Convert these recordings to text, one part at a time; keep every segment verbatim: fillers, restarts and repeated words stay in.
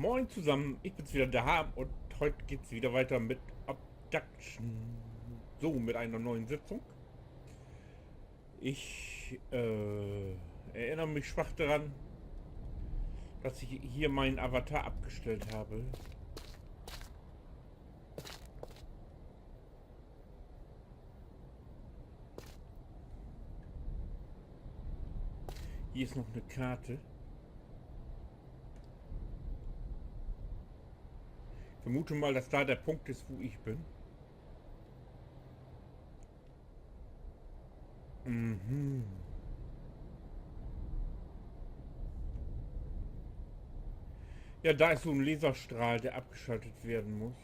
Moin zusammen, ich bin's wieder, der Harm, und heute geht's wieder weiter mit Obduction. So, mit einer neuen Sitzung. Ich, äh, erinnere mich schwach daran, dass ich hier meinen Avatar abgestellt habe. Hier ist noch eine Karte. Vermute mal, dass da der Punkt ist, wo ich bin. Mhm. Ja, da ist so ein Laserstrahl, der abgeschaltet werden muss.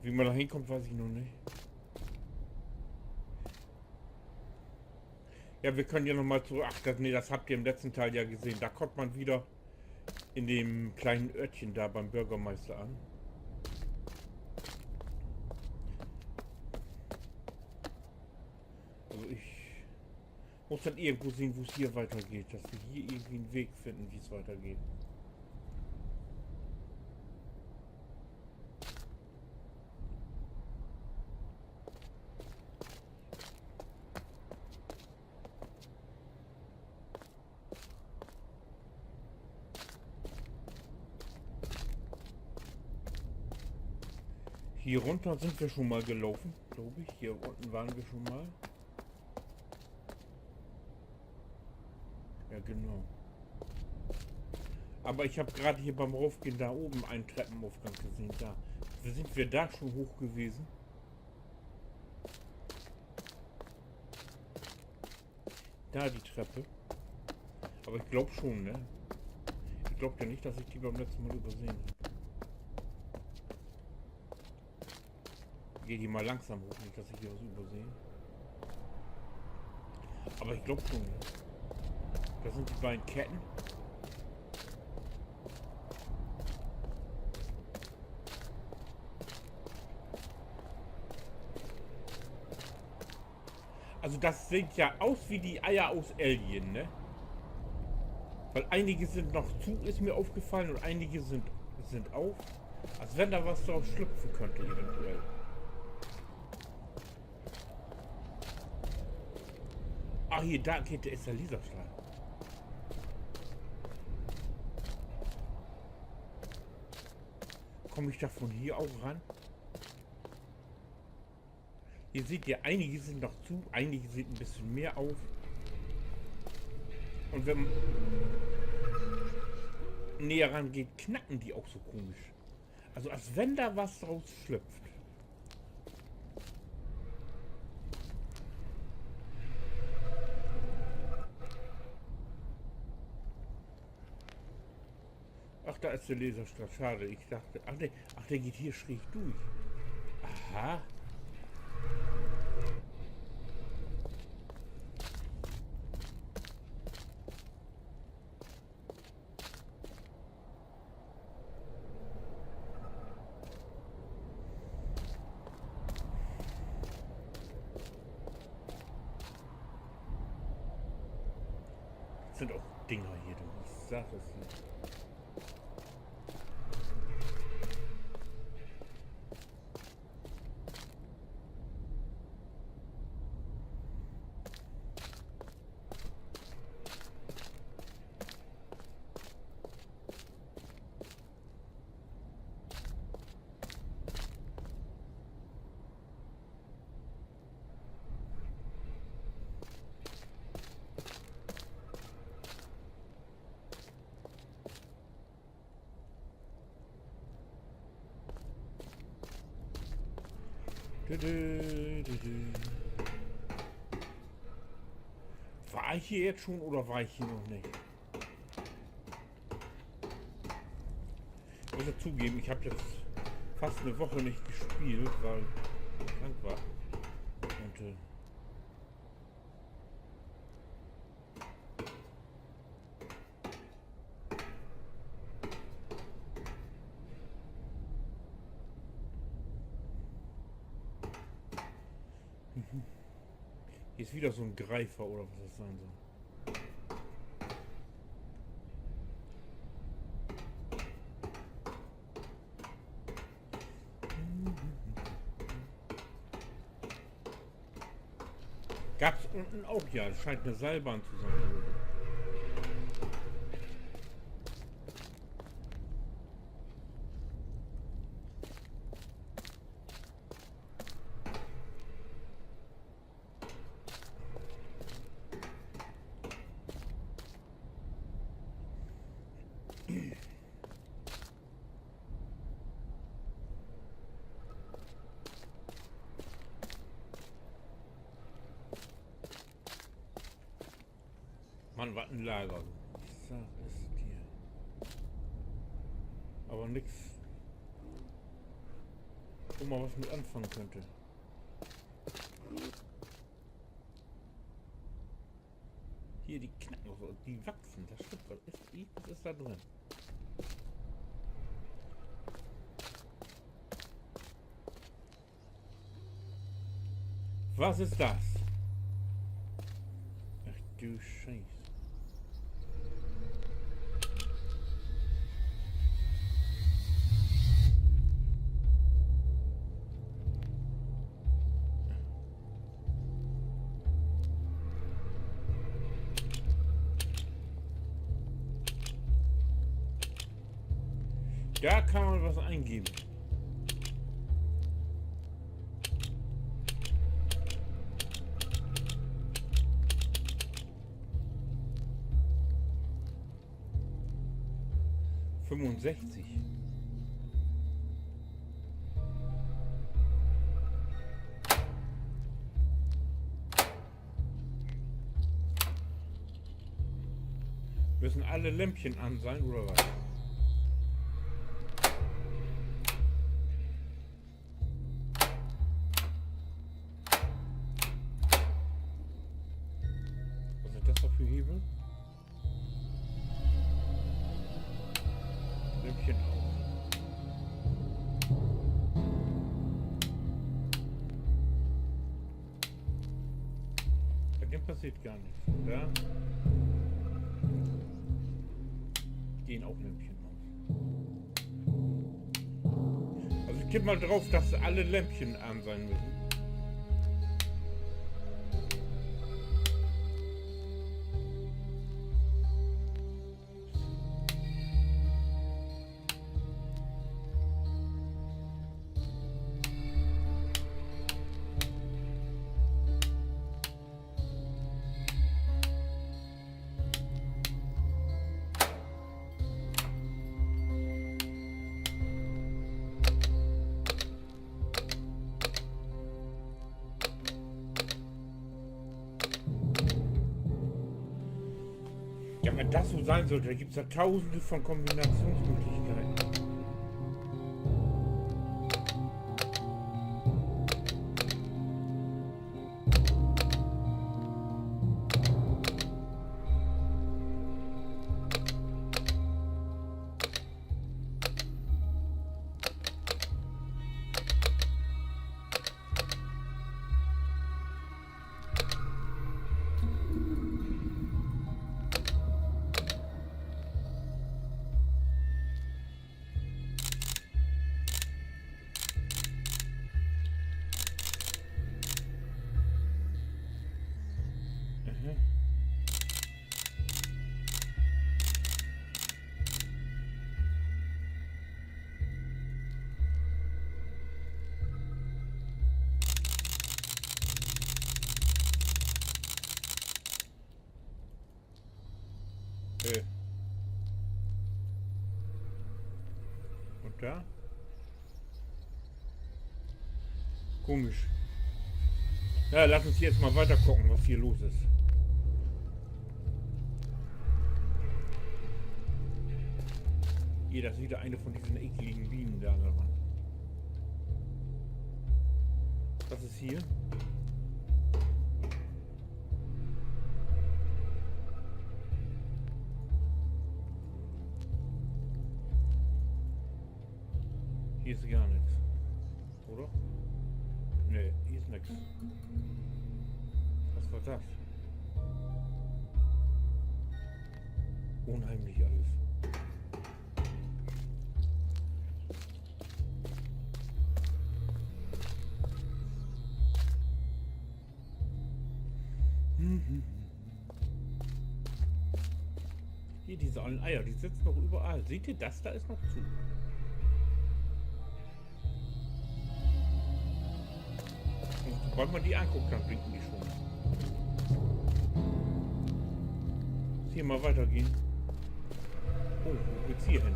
Wie man da hinkommt, weiß ich noch nicht. Ja, wir können ja noch mal zurück. Ach, das, nee, das habt ihr im letzten Teil ja gesehen. Da kommt man wieder in dem kleinen Örtchen da beim Bürgermeister an. Also ich muss dann irgendwo sehen, wo es hier weitergeht, dass wir hier irgendwie einen Weg finden, wie es weitergeht. Hier runter sind wir schon mal gelaufen, glaube ich. Hier unten waren wir schon mal. Ja, genau. Aber ich habe gerade hier beim Raufgehen da oben einen Treppenaufgang gesehen. Da. Sind wir da schon hoch gewesen? Da die Treppe. Aber ich glaube schon, ne? Ich glaube ja nicht, dass ich die beim letzten Mal übersehen habe. Geh hier mal langsam hoch, nicht, dass ich hier was übersehe. Aber ich glaube schon, ne? Das sind die beiden Ketten. Also das sieht ja aus wie die Eier aus Alien, ne? Weil einige sind noch zu, ist mir aufgefallen, und einige sind, sind auf. Als wenn da was draus schlüpfen könnte, eventuell. Ah, hier, da geht, da ist der Laserstrahl. Komme ich da von hier auch ran? Ihr seht ja, einige sind noch zu, einige sind ein bisschen mehr auf. Und wenn man näher rangeht, knacken die auch so komisch. Also als wenn da was draus schlüpft. Ach, da ist der Laserstrahl. Schade, ich dachte, ach nee, ach, der geht hier schräg durch. Aha. Das sind auch Dinger hier, du. Ich sag es nicht. Dü, dü, dü, dü. War ich hier jetzt schon oder war ich hier noch nicht? Ich muss ja zugeben, ich habe jetzt fast eine Woche nicht gespielt, weil ich krank war. Und, äh, Mhm. Is wieder so 'n Greifer oder wat dat ween sall. Gab's ünnen ok, ja. Dat schient 'ne Seilbahn to ween. Mann, wat en Lager. Is dat, is dat hier. Aver nix, wo man wat mit anfangen könnte. Hier, de knacken noch so, de wachsen. Dat stimmt, wat is, wat is dor drin? Wat is dat? Ach du Scheiße. Dor kann man wat ingeven. Fünfundsechzig. Müssen alle Lämpchen an sein, oder wat? Wat sünd dat dor för Hebel? Lämpchen aus. Dor passeert gor nix, oder? Gahn ok Lämpchen aus. Also ik tipp mal drauf, dat alle Lämpchen an sein müssen. Ja, wenn dat so sein sollt, dor gifft dat ja Tausende von Kombinationsmöglichkeiten. Äh. Un dor? Komisch. Ja, laat uns hier eerst mal weiter kieken, wat hier los is. Hier, dat is wieder een von disse ekligen Bienen dor an de Wand. Wat is hier? Hier is gor nix. Oder? Nee, hier is nix. Wat Wat dat? Unheimlich alles. Hier, diese ollen Eier, die sitzen noch überall. Seht ihr, das da ist noch zu. Un sobald man de anguckt, denn blinken de schon. Hier mal weitergehen. Oh, wo geht's hier hin?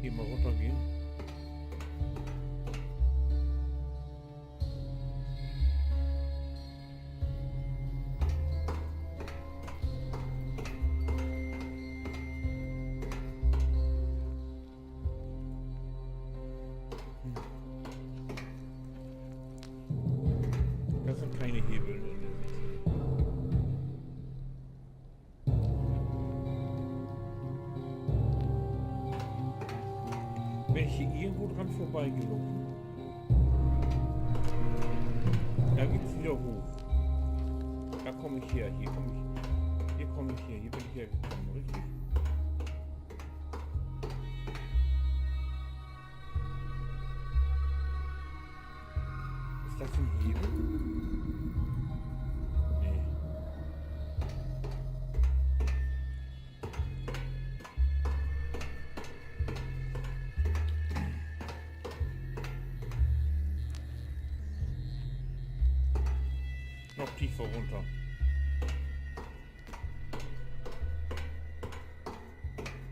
Hier mal runtergehen. Das sind keine Hebel in der Mitte. Bin ich hier irgendwo dran vorbeigelaufen? Da geht's wieder hoch. Da komm ich her. Hier komm ich, hier komm ich her. Hier bin ich hergekommen, richtig? Is dat en Hebel? Nee. Noch tiefer runter.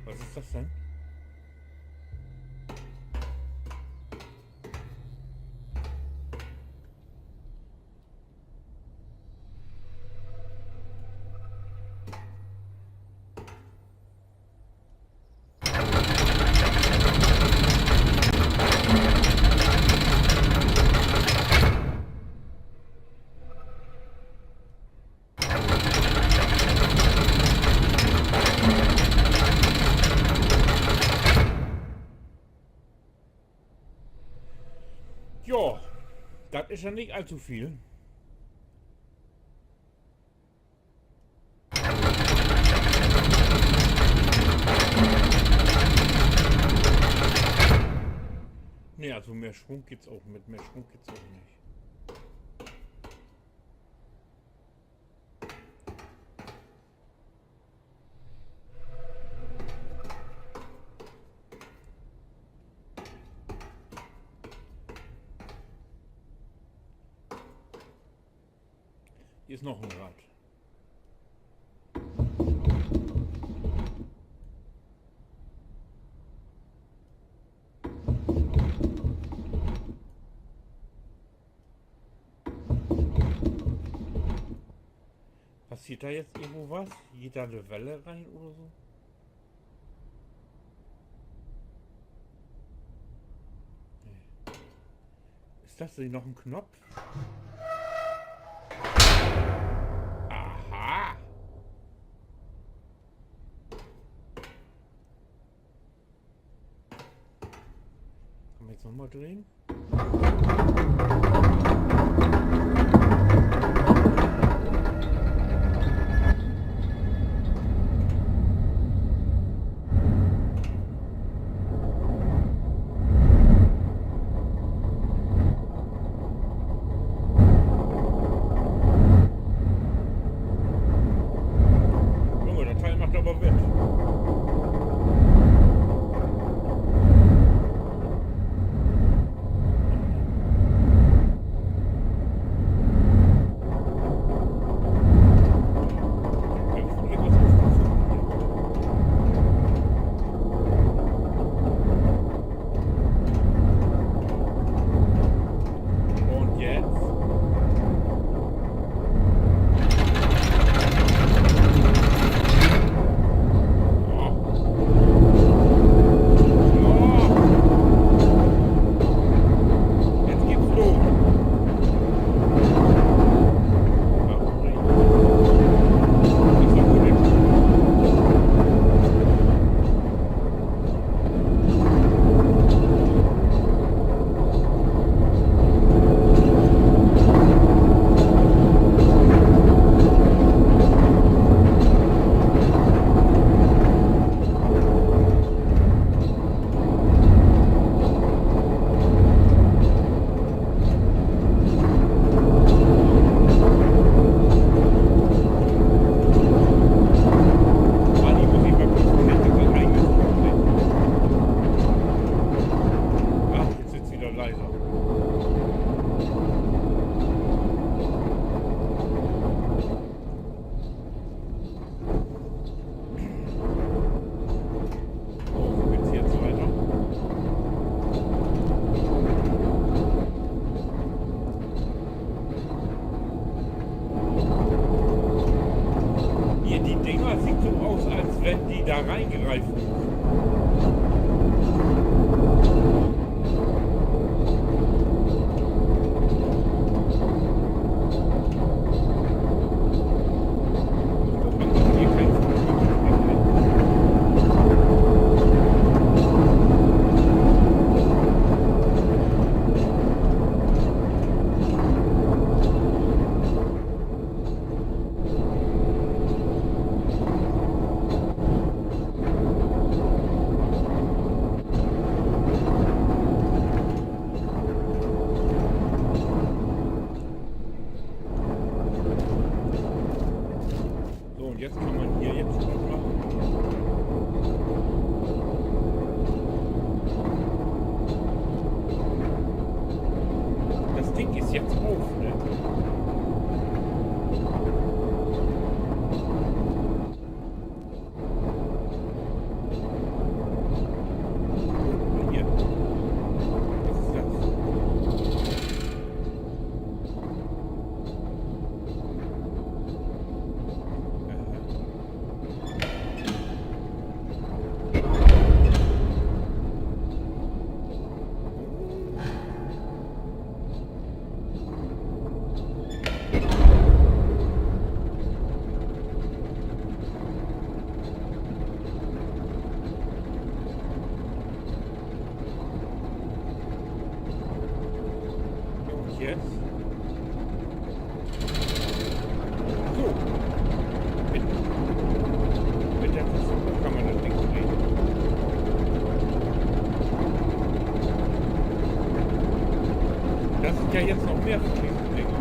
Was ist das denn? Ja, dat is ja nich allzu veel. Nee, also mehr Schwung gibt's auch, mit mehr Schwung gibt's auch nicht. Hier is noch en Rad. Passiert da jetzt irgendwo was? Geht da 'ne Welle rein oder so? Nee. Is dat hier noch en Knopf? Aha! Kann man jetzt nochmal drehen? Junge, dat Teil maakt aver Wind. Jetzt? Ach so. Mit, mit der Tastatur kann man das Ding drehen. Das sind ja jetzt noch mehr von diesen Dingern.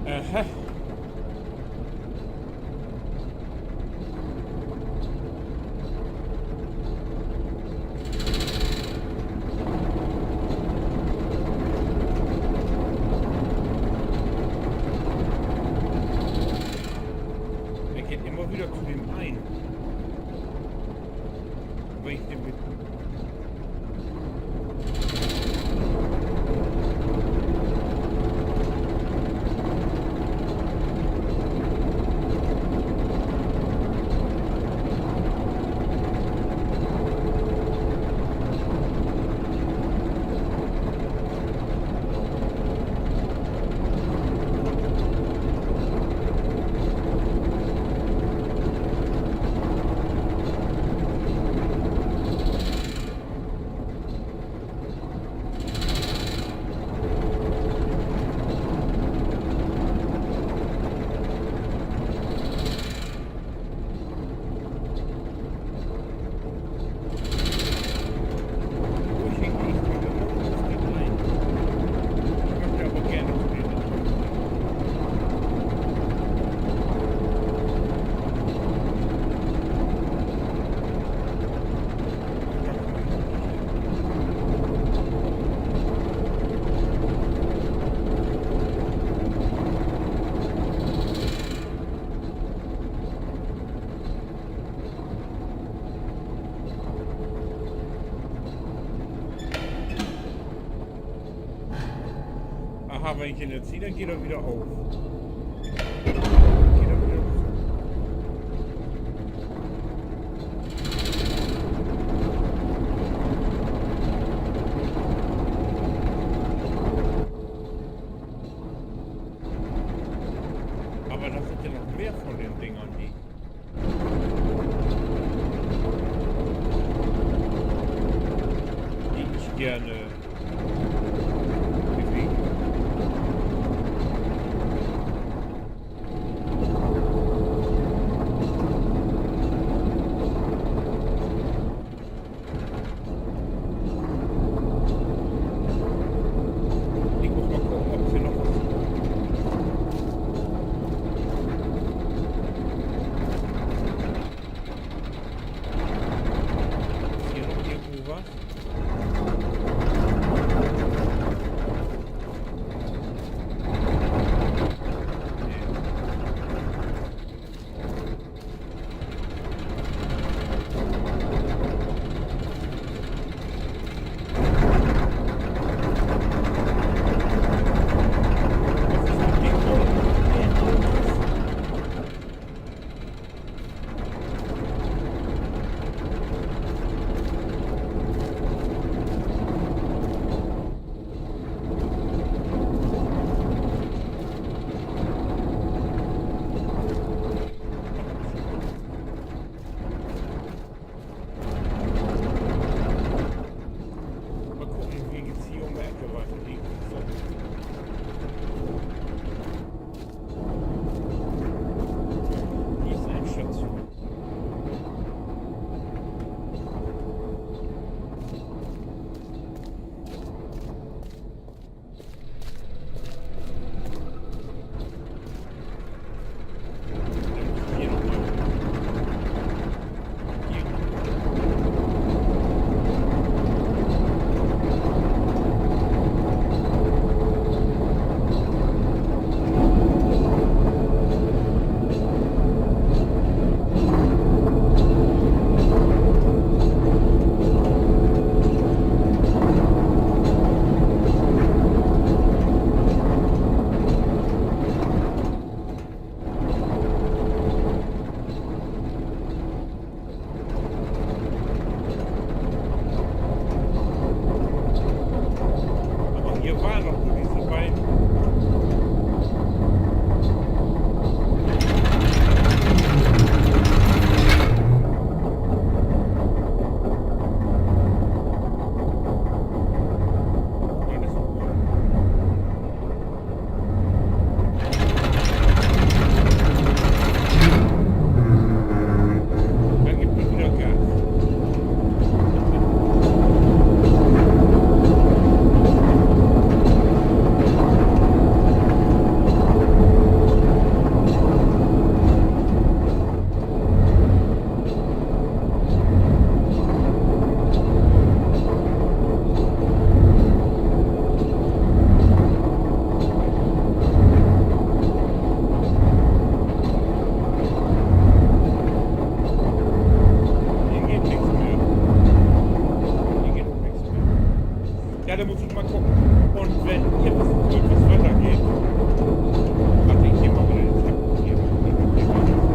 Aha. Ik geh immer wieder to den een. Wenn ik den mit Aha, wenn ik den jetzt sieh, denn geiht dat wieder op. Geiht dat wieder op. Aver dor sünd ja noch mehr von den Dingern, de De ik geern bewegen. Ik mutt mal kieken, of hier noch wat. Is hier noch irgendwo wat? Nee. Mal gucken, hier geht's hier um die Ecke weiter. Die, so. Die ist ein Station. Ja, denn mutt ik mal kieken. Un wenn ji wissen wüllt, wie't weitergeiht, warrt ik hier mal wedder de Trepp hochgahn.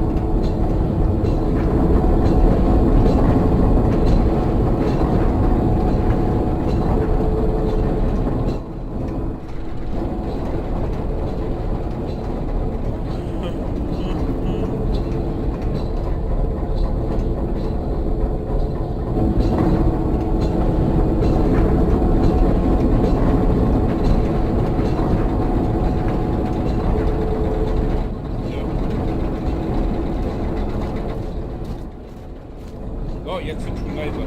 So, jetzt wird't schon leiser.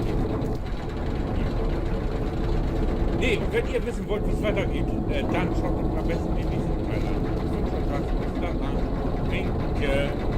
Nee, un wenn ji wissen wüllt, wie't weitergeiht, äh, denn schaut doch an'n besten den nächsten Deel an. Ik wünsch jo wat, bit denn. Winke.